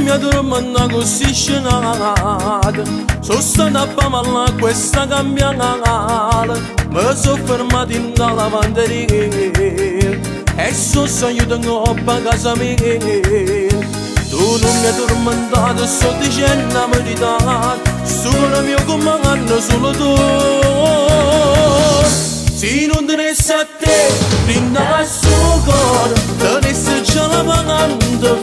mi addormento così scenato. Sono stato a ballare questa cambiale, mi sono fermato in una lavanderia e sono salito in coppa a casa mia. Tu non mi hai tormentato, sto dicendo la verità, solo il mio comando, solo tu. Se non tenessi a te, rinda sul cuore, tenessi già la mano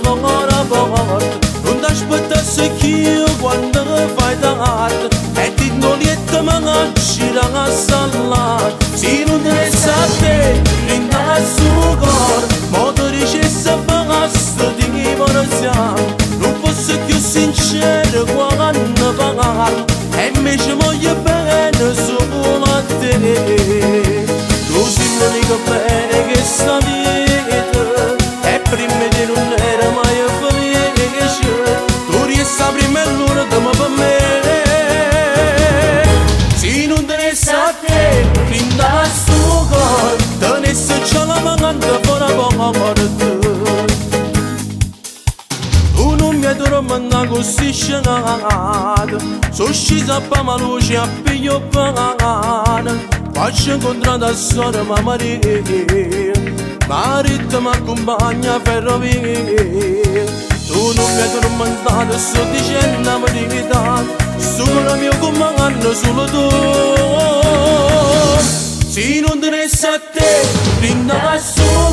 fuori a porta. Non ti aspettassi che io quando fai tardi, e ti do lietto mangi la salata. Se non tenessi a te, rinda sul cuore, ma ti dicessi basta di divorziare. Non posso più sincero quando parlo, e invece voglio bene solo a te. Tu sei l'unico bene che sta vita, e prima di non era mai felice. Tu riesci a prima l'ora di per me. Se non tenessi a te, rinda sul cuore, tenessi già la mano fuori a porta. Tu non mi hai tormentato così scenato, sono scesa a luce a piglio pane. Faccio incontrare la sorella Maria, marito mi accompagna a ferrovia. Tu non mi hai tormentato, sto dicendo la verità, solo il mio comando, solo tu. Se non tenessi a te, rinda sul